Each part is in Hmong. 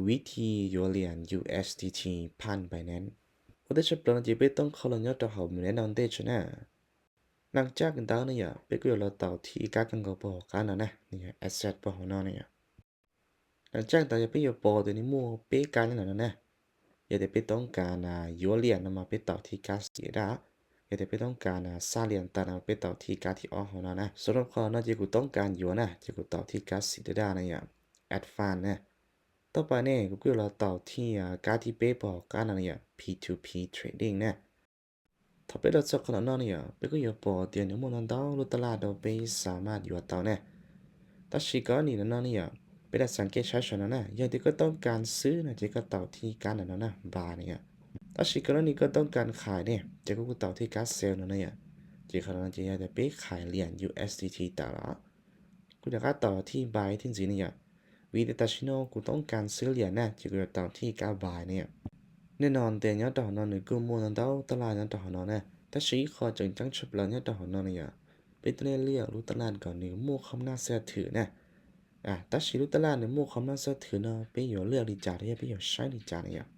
Vib thi yuav liam U S D T phaj Binance. Ua ntej tshaj plaws no ces peb toob qhov los nyob rau hauv Binance no ntej tso na. Leej tsaj ntawd ne yom, peb kuj yuav los taus thib kab kawg nkaus puag hauv qab no na, nws yog asset puag hauv no ne yom. Leej tsaj ntawd yog peb yuav pom tias nws muaj peb kab nyob ntawm no na. Yog tias peb toob kas yuav liam no mas peb taus thib kab xim daj. Yog tias peb toob kas xa liam tas no peb taus thib kab thib ob hauv no na. Xws li qhov no ces kuv toob kas yuav na, ces kuv taus thib kab xim daj na yom, advance na. Tau pais ne kuv kuj yuav los taus thib kab thib peb puag hauv qab no yom, P two P trading na. Thaum peb los txog qhov no ne yom, peb kuj yuav pom tias nws muaj ntau ntau lub tab laj rau peb xa maj yuav tau na. Tab sis koj nim no ne yom, peb los xav kev saib saum no na, yog tias koj toob kas xwb no ces koj taus thib kab ntawm no na, buy ne yom. Tab sis koj nim koj toob kas qhais ne ces kuj kuj taus thib kab sell no na yom. Ces qhov no ces yog tias peb qhais liam U S D T tas los kuj rov qab taus thib buy thib ntxiv ne yom. Vim tias tam sim no kuv toob kas xwb liam na ces kuv yuav taus thib kab buy ne yom. Nej no tias nyob rau hauv no nws kuj muaj ntau ntau tab laj nyob rau hauv no na, tab sis ib qho tseem ceeb tshaj plaws nyob rau hauv no ne yom, peb tuaj nej liam lub tab laj kom nws muaj qhov naj xaj thwm na. Tab sis lub tab laj nws muaj qhov naj xaj thwm no peb yuav liam li cas los yog peb yuav saib li cas ne yom.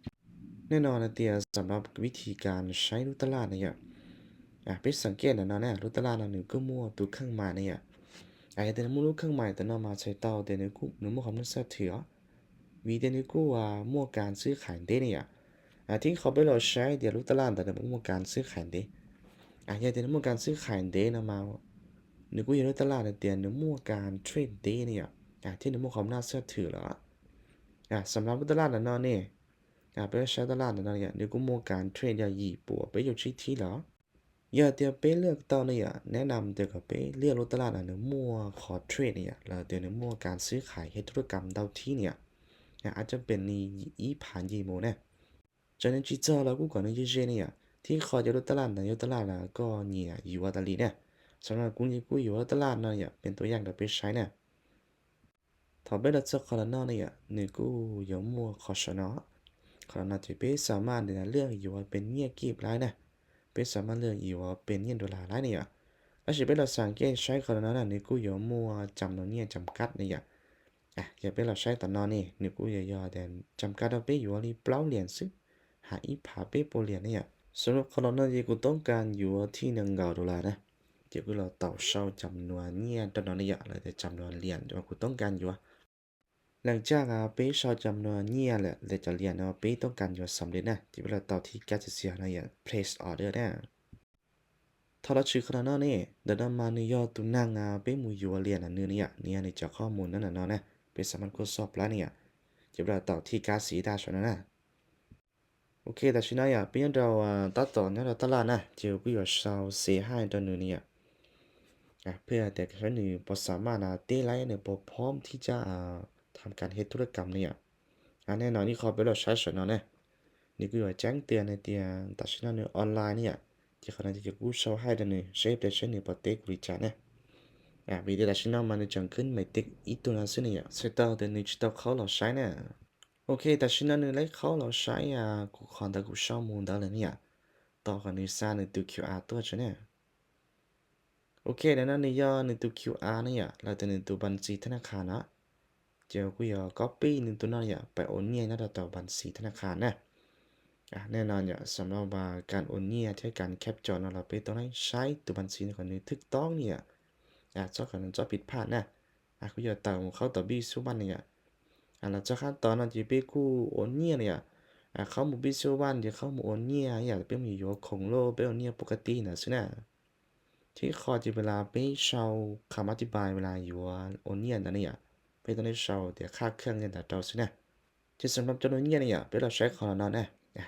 Nej no tias xam lab vib thi kas saib lub tab laj ne yom. Peb xav kev ntawm no na, lub tab laj no nws kuj muaj tus kheej mais ne yom. Yog tias nws muaj lub kheej mais tam no mas txhais tau tias nws muaj qhov naj xaj thwm os. Vim tias nws kuj muaj kas xwb qhais ntev ne yom. Thib qhov peb los saib tias lub tab laj ntawd nws muaj kas xwb qhais ntev. Yog tias nws muaj kas xwb qhais ntev no mas nws kuj yog lub tab laj tias nws muaj kas trade ntev ne yom, thiab nws muaj qhov naj xaj thwm lawm. Xam lab lub tab laj ntawm no ne, peb saib tab laj ntawm no yom, nws kuj muaj kas trade yog yim puas peb caug tsib thib lawm. Yog tias peb liam tau ne yom, neb nam tias kom peb liam lub tab laj no nws muaj qhov trade ne yom, los tias nws muaj kas xwb qhais hej thu lub kam ntau thib ne yom. Ab cov pes li ib phav nce mus ne. Txawm nws tsis txog los kuj kom nws ze ze ne yom. Thib qho cov lub tab laj ntawd yog tab laj los koj nyiam yuav tas li ne. Xam lab kuv kuj yuav tab laj no yom, peb tua yaj rau peb saib na. Thaum peb los txog qhov los no ne yom, nws kuj yuav muaj qhov saum no. Qhov los no ces peb xam maj liam yuav pes nyiaj kib laib na. Peb xam maj liam yuav pes nyiaj dollar laib ne yom. Tab sis peb los xav kev saib qhov los no na, nws kuj yuav muaj cam no nyiaj cam kab ne yom. Yog peb los saib tom no ne, nws kuj yuav yog tias cam kab rau peb yuav li plaub liam xwb, hab ib phav peb puas liam ne yom. Xam lab qhov los no ces kuv toob kas yuav thib nees nkaum dollar na, ces kuj los taus sau cam nua nyiaj rau no ne yom, los tias cam nua liam uas kuv toob kas yuav. Leej tsaj peb sau cam nua nyiaj lawm, lawv cov liam no peb toob kas yuav xam li na, ces peb los taus thib kab txiv xias no yom, place order na. Thaum los tshwm qhov no ne, ntawm no mas nws yog tus neeg peb mus yuav liam ntawm nws ne yom, nws yog nws cov qhov mus no ntawm no na, peb xam maj kuj xoj plab ne yom, ces peb los taus thib kab xim daj saum no na. Ok, tam sim no yom, peb nyob rau tab tom nyob rau tab laj na, ces kuj yuav sau xes haj rau nws ne yom. Peb tias saib nws puas xam maj na, teb laib nws puas phom thib tsab tham kas hej thu lub kam ne yom. Nej no ib qho peb los saib saum no na, nws kuj yuav ceeb tias ne tias tam sim no nws online ne yom, ces qhov no ces kuj sau haj rau nws seb peb saib nws puas teb kuv li cas ne. Vim tias tam sim no mas nws tseem khwb maiv tij ib tug no xwb ne yom, txhais tau tias nws tsis tau qhaub los saib na. Ok, tam sim no nws lawv qhaub los saib kuv qhov ntawd kuv sau mus ntawd lawm ne yom, tos kom nws xa nws tus Q R tuaj tso na. Ok, ntawm no nws yog nws tus Q R ne yom, los tias nws tus npas xis thab na khas no, ces kuj yog copy nws tus no yom, pais ua nyiaj nyob rau tom npas xis thab na khas na. Nej no yom, xam lab kas ua nyiaj thiab kas captcha no los peb tau saib tus npas xis no kom nws thwj toob ne yom, txhob kom nws txob pij phaj na. Kuj yog tawm mus qhaub tom Bitso One ne yom. Los txog qab tod no ces peb kuj ua nyiaj ne yom. Qhaub mus Bitso One ces qhaub mus ua nyiaj yom, peb mus yuav khoom loj peb ua nyiaj pov ka tij ntawd xwb na. Thib qho ces peb lam peb sau qhov maj tij pais peb lam yuav ua nyiaj ntawd ne yom. Peb tau nej sau tias khaj kheej li ntawd rau xwb na. Ces xam lab cov nua nyiaj ne yom, peb los saib qhov los no na.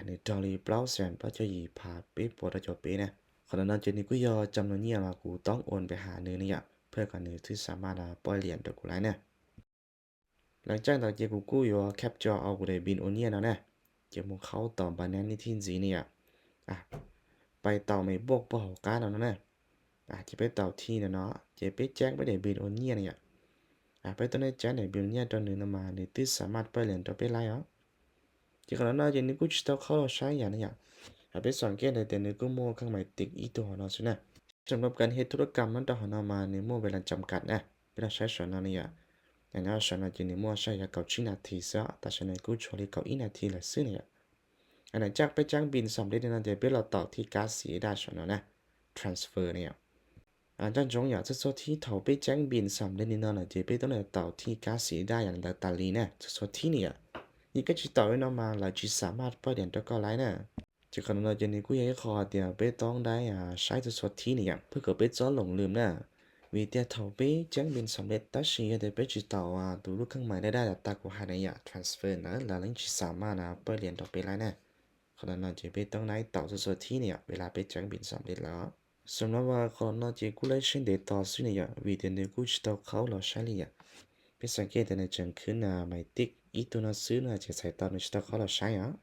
Nws raug li plaub xees plaub caug yim phav peb puas rau caum peb na. Qhov los no ces nws kuj yog cov nua nyiaj mas kuv toob ua peb has nws ne yom, pab kom nws thiaj xam maj poj liam rau kuv laib na. Leej tsaj ntawd ces kuv kuj yuav captcha au kuv daim npis ua nyiaj no na, ces mus qhaub tom Binance thib ntxiv ne yom. Pais tom maiv npauj puag hauv qab no no na. Ces peb tom thib no no, ces peb ceeb peb daim npis ua nyiaj ne yom. Peb tuaj nej ceeb daim npis ua nyiaj rau nws no mas nws twb xam maj poj liam rau peb laib os. Ces qhov no no ces nws kuj tsis tau qhaub los saib yam ne yom. Peb xam kev ntawd tias nws kuj muaj kheej maiv tij ib tug hauv no xwb na. Xam lab kas hej thu lub kam nyob rau hauv no mas nws muaj ves las cam kam na, peb los saib saum no ne yom. Nyob saum no ces nws muaj saib yog kaum tsib nas this xwb, tam sim no kuj tshuav li kaum ib nas this lawm xwb na yom. Nws caj peb ceeb npis xam lej li no ces peb los taus thij kab xim daj saum no na, transfer na yom. Nco ntsoov yom, txhua txhua thib thaum peb ceeb npis xam lej li no lawm ces peb tub na taus thij kab xim daj yam li ntawd tas li na, txhua txhua thib na yom. Yog koj tsis taus li no mas lawv tsis xam maj paj liam rau koj laib na. Ces qhov no ces nws kuj yog ib qho hais tias peb toob daib saib txhua txhua thib na yom, pab kom peb txhob loos lwm na. Vim tias thaum peb ceeb npis xam lej tab sis yog tias peb tsis taus tus lub kheej mais daj daj tas kuv hais na yom, transfer ntawd lawv yeej tsis xam maj na paj liam rau peb laib na. Qhov no ces peb toob daib taus txhua txhua thib na yom, vim li peb ceeb npis xam lej lawm. Xam no mas qhov no ces kuj laib saib ntev tos xwb na yom, vim tias nws kuj tsis tau qhaub los saib li yom. Peb xav ke tias nws tseem khwb na mais tij ib tug no xwb no ces txhais tau nws tsis tau qhaub los saib os.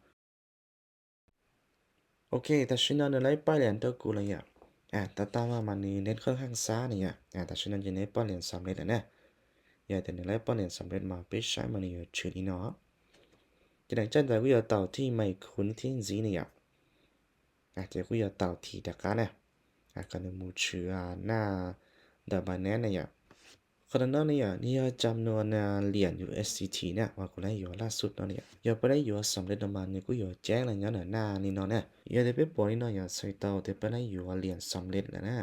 Ok, tam sim no nws laib paj liam rau kuv lawm yom. Tau tau mas mas nws neb khawb heej xab na yom. Tam sim no ces neb paj liam xam lej lawm na. Yog tias nws laib paj liam xam lej mas peb saib mas nws yuav tshwm li no. Ces nws caj ntawd kuj yuav taus thij mais khuv thiab ntxiv na yom. Ces kuj yuav taus thim rov qab na, kom nws mus tshwm naj ntawm Binance na yom. Qhov no ne yom, nws yog cam nuas liam U S D T na uas kuv laib yuav laj xub no na yom. Yog peb laib yuav xam lej no mas nws kuj yuav ceeb los nyob ntawm naj li no na. Yog tias peb pom li no yom, txhais tau tias peb laib yuav liam xam lej lawm na.